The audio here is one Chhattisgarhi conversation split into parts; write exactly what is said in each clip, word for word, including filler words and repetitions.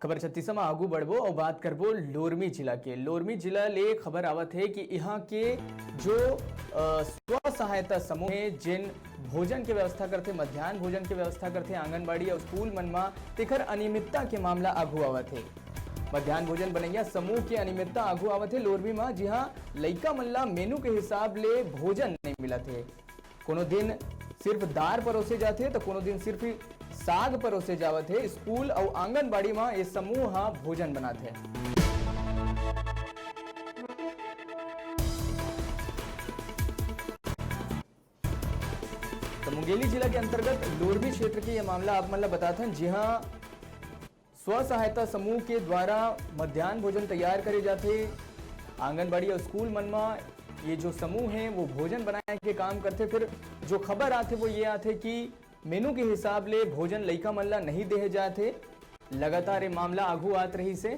खबर छत्तीस म आगू बढ़बो अउ बात करबो लोरमी जिला के। लोरमी जिला ले खबर आवत हे कि इहाँ के जो, अ, स्व सहायता समूह हे, जेन भोजन के व्यवस्था करथे, मध्यान्ह भोजन के व्यवस्था करथे आंगनबाड़ी अउ स्कूल मन म, तेखर अनियमितता के मामला आगू आवत हे। मध्यान्ह भोजन बनैया समूह के अनियमितता आगू आवत हे लोरमी म, जिहाँ लइका मन ला मेनू के हिसाब ले भोजन नइ मिलत हे। कोनो दिन सिर्फ दार परोसे जाथे, त कोनो दिन सिर्फ साग परोसे जावत हे। स्कूल अउ आंगनबाड़ी म ये समूह ह भोजन बनाथे। त मुंगेली जिला के अंतर्गत लोरमी क्षेत्र के ये मामला आप मन ल बताथन, जिहां स्व सहायता समूह के द्वारा मध्यान्ह भोजन तैयार करे जाथे। आंगनबाड़ी अउ स्कूल मन म ये जो समूह हे, वो भोजन बनाए के काम करथे। फिर जो खबर आथे, वो ये आथे कि मेनू के हिसाब ले भोजन लइका मन ला नहीं देहे जाथे। लगातार ये मामला आगू आत रहिस हे।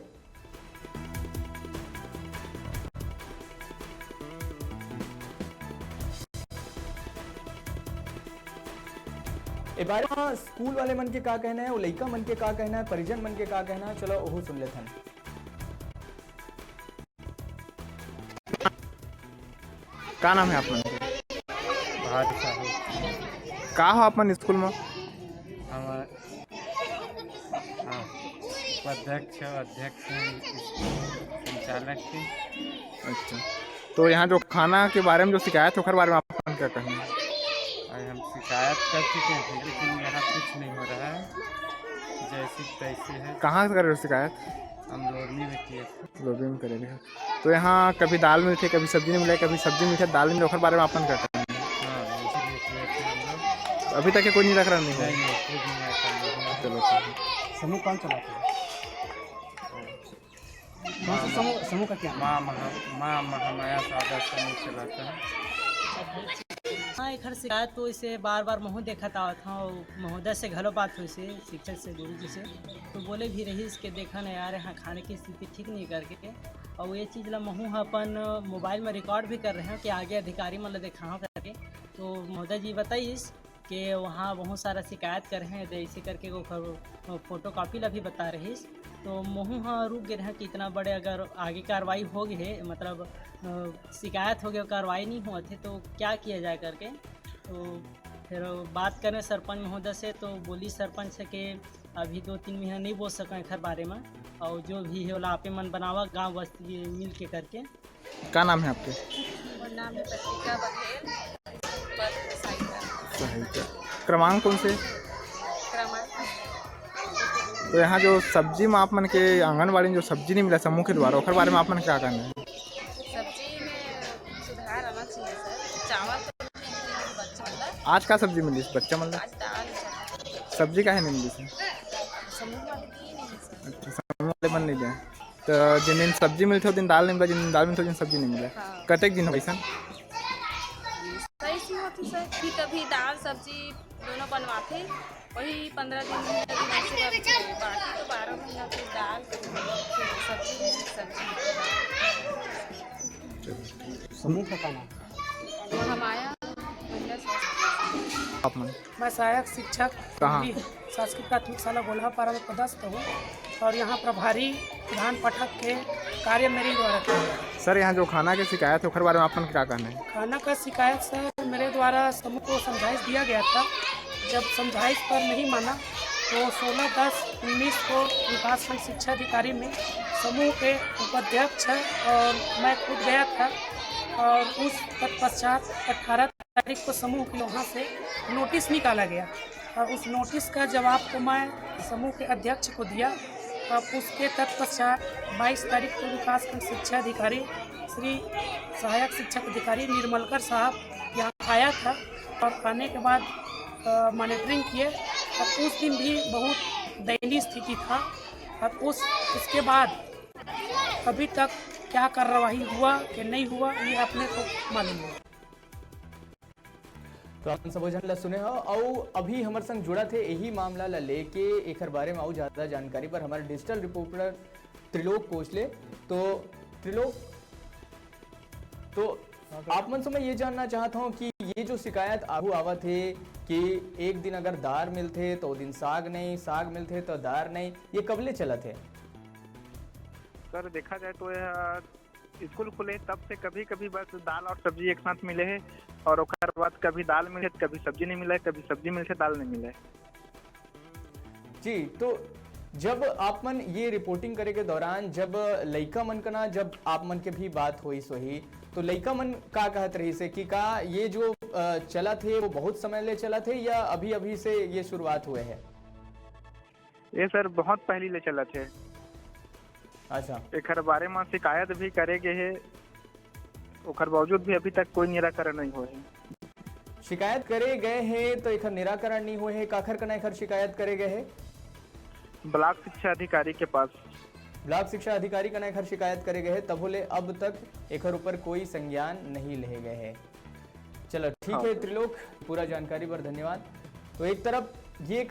ए बारे म स्कूल वाले मन के का कहना हे, वो लइका मन के का कहना हे, परिजन मन के का कहना हे, चलो ओहू सुन लेथन। का नाम हे आप मन के? भारी साहू। का हो आप मन स्कूल म? हम, हाँ, उपाध्यक्ष, अध्यक्ष, संचालक थे। अच्छा, तो यहाँ जो खाना के बारे में जो शिकायत है, ओकर बारे में आप मन का कहना है? अरे, हम शिकायत कर चुके हैं, लेकिन यहाँ कुछ नहीं हो रहा है, जैसी तैसी है। कहाँ से कर रहे हो शिकायत? हम लोरमी में किए थे। लोरमी में करे रहे हो। तो यहाँ कभी दाल मिलथे, कभी सब्जी नहीं मिले, कभी सब्जी मिलथे, दाल नहीं मिले, ओकर बारे में आप मन का कहना है? हाँ, इसीलिए किए थे हम लोग। अभी तक ये कोई निराकरण नहीं हुआ? नहीं, नहीं, कोई निराकरण नहीं हुआ। चलो, ठीक है। समूह कौन चलाता है? कौन सा समूह, समूह का क्या नाम? माँ महा-, माँ महामाया सागर समूह चलाता है। हाँ, एखर शिकायत तो इसे बार बार महूँ देखत आवत हूँ, महोदय से घलो बात होइस हे, शिक्षक से, गुरु जी से, तो बोले भी रहिस कि देखा ना यार, यहाँ खाने की स्थिति ठीक नहीं करके, और ये चीज़ ला महूँ ह अपन मोबाइल में रिकॉर्ड भी कर रहे हूँ कि आगे अधिकारी मन ला देखाओ करके। तो महोदय जी बताइस कि वहाँ बहुत सारा शिकायत करे हैं, तो ऐसे करके ओकर फोटो कॉपी ला भी बता रहिस। तो महूँ ह रुक गए रहे कि इतना बड़े अगर आगे कार्रवाई हो गई है, मतलब, अ, शिकायत हो गई, कार्रवाई नहीं हुआ थे, तो क्या किया जाए करके। तो फिर बात करें सरपंच महोदय से, तो बोली सरपंच है कि अभी दो तीन महीना नहीं बोल सका एखर बारे में, और जो भी है ओला आपे मन बनावा, गांव बस्ती मिल के करके। का नाम है आपके? मोर नाम है पत्रिका बघेल, पद सहायिका। सहायिका। क्रमांक कौन से? क्रमांक। तो यहाँ जो सब्जी में आप मन के आंगनबाड़ी में जो सब्जी नहीं मिला समूह के द्वारा, ओकर बारे में आप मन का कहना है? सब्जी में सुधार आना चाहिए सर। चावल तो नहीं मिला बच्चा वाला। आज का सब्जी मिली बच्चा मन ला? आज दाल चावल। सब्जी काहे नहीं मिली सर? समूह वाले दिए नहीं सर। अच्छा, समूह वाले मन नहीं दे। तो जिन दिन सब्जी मिलथे, ओ दिन दाल नहीं मिला, जिन दिन दाल मिलथे, ओ दिन सब्जी नहीं मिला। हाँ। कतेक दिन हो गइसन? सही से होती सर, कि कभी दाल सब्जी दोनों बनवाथे, वही पंद्रह दिन, महीना दिन ऐसे बनथे, बाकी तो बारह महीना फिर दाल, फिर सब्जी, सब्जी। समूह का का नाम? महामाया महिला स्वास्थ्य। आप मन? मैं सहायक शिक्षक कहाँ? शासकीय प्राथमिक शाला गोल्हापारा में पदस्थ हूँ और यहाँ प्रभारी प्रधान पाठक के कार्य मेरे द्वारा किया जाता है। सर, यहाँ जो खाना के शिकायत है, ओकर बारे में आप मन के का कहना है? खाना का शिकायत सर, मेरे द्वारा समूह को समझाइश दिया गया था। जब समझाइश पर नहीं माना तो सोलह दस उन्नीस को विकासखंड शिक्षा अधिकारी में समूह के उपाध्यक्ष है और मैं खुद गया था और उस तत्पश्चात अठारह तारीख को समूह के वहाँ से नोटिस निकाला गया और उस नोटिस का जवाब को मैं समूह के अध्यक्ष को दिया। अब उसके तत्पश्चात बाईस तारीख को विकासखंड शिक्षा अधिकारी श्री सहायक शिक्षक अधिकारी निर्मलकर साहब यहाँ आया था और आने के बाद, अ, मॉनिटरिंग किए। और उस दिन भी बहुत दयनीय स्थिति था और उस, उसके बाद अभी तक क्या कार्यवाही हुआ कि नहीं हुआ, ये अपने को मालूम है। तो आप सबो झन ला सुने हो, अउ अभी हमर संग जुड़त हे यही मामला ला लेके, एकर बारे में अउ ज्यादा जानकारी पर हमारे डिजिटल रिपोर्टर त्रिलोक कोचले। तो त्रिलोक, तो आप मन से मैं ये जानना चाहत हूँ कि ये जो शिकायत आगू आवत हे कि एक दिन अगर दार मिलथे तो ओ दिन साग नहीं, साग मिलथे तो दार नहीं, ये कब ले चलत हे? सर, देखा जाए तो यह स्कूल खुले तब से कभी-कभी बस दाल और सब्जी एक साथ मिले हे और ओकर बाद कभी दाल मिले, कभी सब्जी नहीं मिले, कभी सब्जी मिलथे, दाल नहीं मिले। जी, तो जब आप मन ये रिपोर्टिंग करे के दौरान जब लइका मन का ना, जब आप मन के भी बात होइस होही, तो लइका मन का कहत रहिस हे कि का ये जो, अ, चलत हे, वो बहुत समय ले चलत हे या अभी-अभी से ये शुरुआत हुए हे? ये सर, बहुत पहली ले चलत हे। अच्छा। एखर बारे म शिकायत भी करे गे हे, ओखर बावजूद भी अभी तक कोई निराकरण नहीं होए हे। शिकायत करे गए हे तो एखर निराकरण नहीं होए हे। काखर कना एखर शिकायत करे गए हे? ब्लॉक शिक्षा अधिकारी के पास। ब्लॉक शिक्षा अधिकारी कना एखर शिकायत करे गए हे, तभो ले अब तक एखर ऊपर कोई संज्ञान नहीं लेहे गए हे। चलो, ठीक हाँ। हे त्रिलोक, पूरा जानकारी बर धन्यवाद। तो एक तरफ ये